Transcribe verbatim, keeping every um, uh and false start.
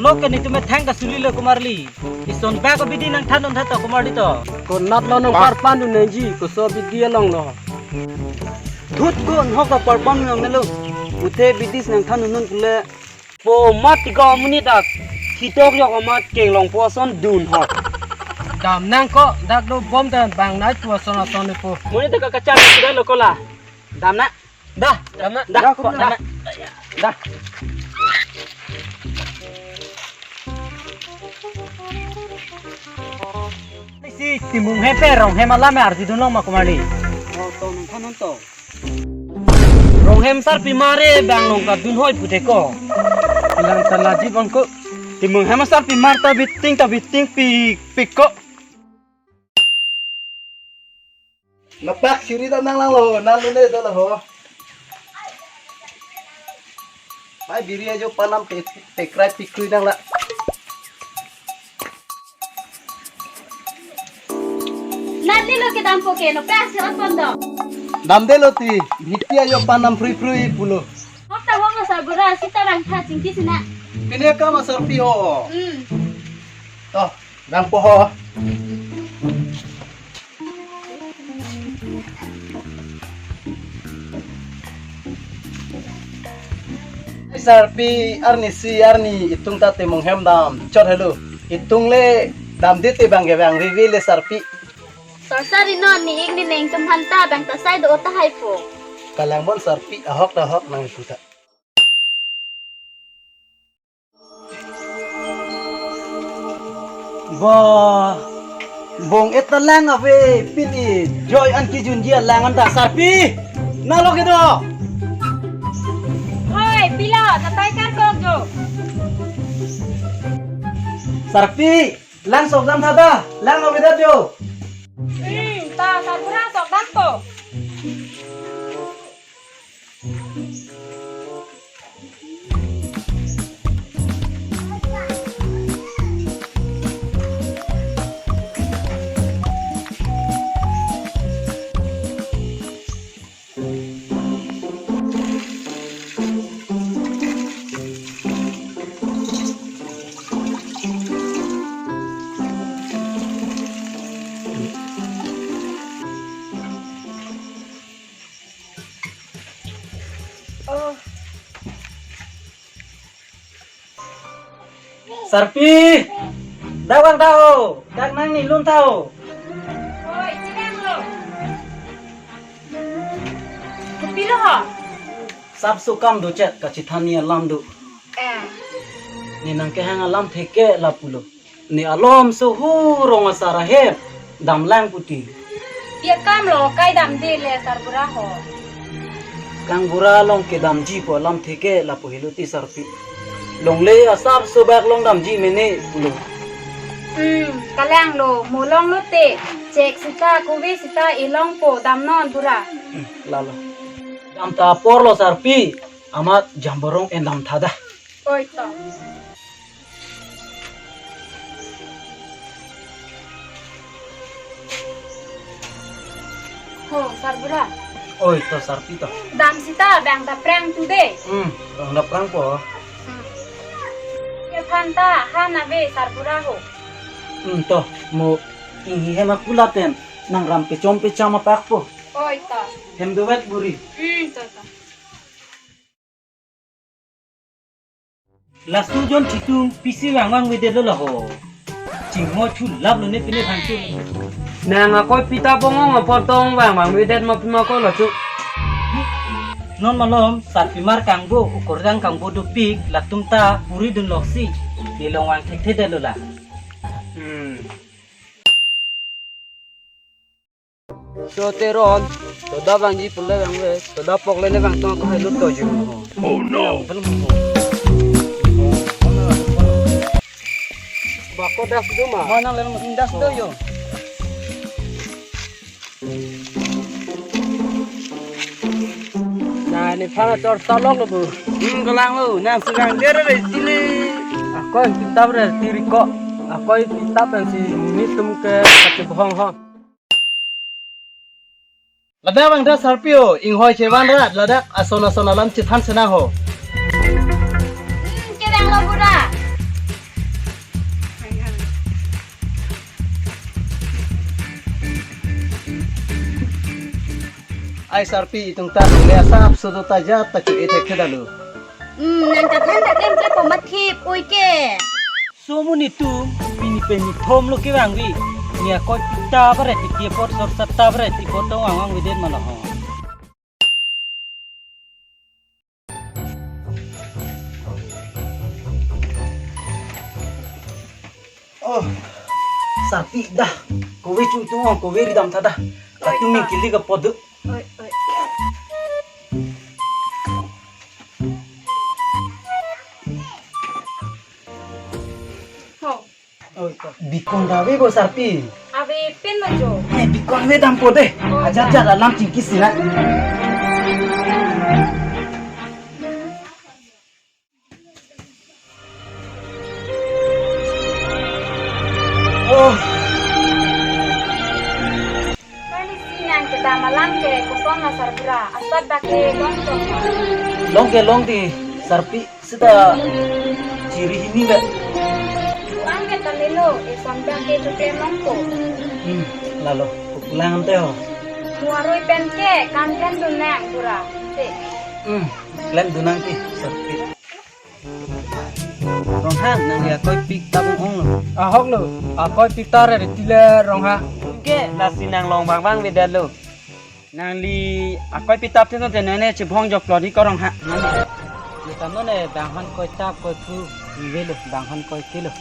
Lo ke netum methang kasulilo komarli. Ison bak abidi nangthandun tha to komarli to. Konat lo nangparpandun nangji, koso abidi along lo. Thut ko nhok aparpan nang nelo. Pute abidi si nangthandun pule. Po mat tiga menit dak. Thitok yok amat kenglongpo ason dun ho. Dam nang ko dak dobom dan bang nai tu ason ason po. Monit dak kacang sudah lo kola. Dam na. Dah, dam na. Dah, dah, ko dah. Dam na. Dah. Isi Timung hem pen Ronghem alam arjudun long ma komarli. Oh, to nangthan non to. Ronghem sarpimar e bang long kadun hoi pute ko. Ilang ta laji bang ko. Timung hem sarpimar ta biting ta biting pik pik ko. Napak siri ta nang lang lo, nang lune ta lo ho. Mai biri ajo panam pe pekrai pikrui nang la. Nat lilo kedampo ke, no pe asirat pon do. Damde lo ti, bhiti ajo panam prui prui pulo. Hok ta hok lo sarbura, sita bang tha chingki sina. Pine kam asarpi ho. Hmm. To, bang po ho. Sarpi arni si arni itung ta Timung hem dam chot helo. Itung le damde te bang ke bang vivi le sarpi. Sasari non ni ik ni neng tum hanta bang ta sai do ta hai po. Kalang bon sarpi ahok ta ahok nang iputa. Bo, bong et ta lang ave pini joy an kijunji alang an ta sarpi. Nalo kedo. Hoi, pilo, tatai kar kok jo. Sarpi, lang sok dam tha ta, lang lo kedo jo. Hmm, ta sarbura sok dam to. Oh. Sarpi, dak bang ta ho, dak nang ni lun ta ho. Oi, chidang lo. Kopi lo ho? Sap sukam do chet kachethani alam do. Eh. Ne nang kehang alam theke lapulo. Ne alom so hu rong asar ahem damlang puti. Pia kam lo kai damde le sarbura ho. Kangbura along kedamji pu alam theke lapu helo ti sarpi. Longle asap sobak long damji mene pulo. Hmm, kalang lo, mo long lo te. Chek sita, kuve sita, ilong po, dam non bura. Hmm, lalo. Dam ta apor lo sarpi, amat jamborong en dam tha ta. Oi to. Ho, sarbura. Oi, to sarpi to. Dam sita bang ta prang tu de. Hmm, bang ta prang po. Hmm. Ye phan ta han ave sarbura ho. Hmm, to, mo inghi hem akula pen nang ram pechom pecham apak po. Oi, to. Hem dovet buri. Hmm, to, to. Laso jon chitu pisi vang vang vedet lo laho. Chingho chu lap lo ne pine thang chu. Nang akoi pita bongong apor tong vang vang vedet ma pima ko lo chu. Non malom sarpimar kangbo, ukorjang kangbo dopik, latum ta puri dun loksi. Ne long vang thekthedet lo la. Hmm. So Teron, toda vangji pule vangve, toda pokle ne vangtong ako hai lut toju ho. Oh no! Belum ho. Bako das do ma? Mana lem mesin das do yo. Nah, ne phan chor salok lo bu. Hmm, kalang lo, nang sugang der re chili. Akoi kitap re tiri ko. Akoi kitap nang si ni tum ke kachebohong ho. Ladak bang ta sarpi ho, inghoi chevan rat, ladak ason ason alam chethan senang ho. Hmm, kevang lo bura. Ai sarpi, itum ta longle asap sodo ta jat ta chu-e thekthe dalo. Hmm, nang kathan ta klem ke pomat thip oi ke. So mo nitum, pini pen ni thom lo kevangve. Ne akoi pita bare titi apot sor sata bare titi apot tong vangvang vedet ma lo ho. Oh, sarpi dah. Kove chu tung ong, kove ridam tha dah. Oi, latum ta. Min kili ke podo. Oi, oi. Ho. Oi, ta. Bikon ta ave bo sarpi. Ave pen lo jo. Eh, bikon ve dampo de. Oi, ajat ta. Jat alam chingki sila. Oh. Kali si nang kedam alam ke kosong asar bra, asap dak ke long tong. Long ke long ti sarpi seta chiri hini be. Tuan ke tamelo, eson dak ke chuke long ko. Hmm, lalo, lang te ho. Muarui pen ke, kam pen dunang pura. Te. Hmm, klem dunang ti sarpi. Ronghang, nangli akoi pik ta bung ong lo. Ahok lo, akoi pik ta re tile Ronghang. Ke, lasi nang long bang bang beda lo. Nangli akoi pik tap te no te nene chibong jok lo ni ko Ronghang. Nang. Ni tam no ne bang hon koi tap koi phu ni ve lo, bang hon koi ke lo.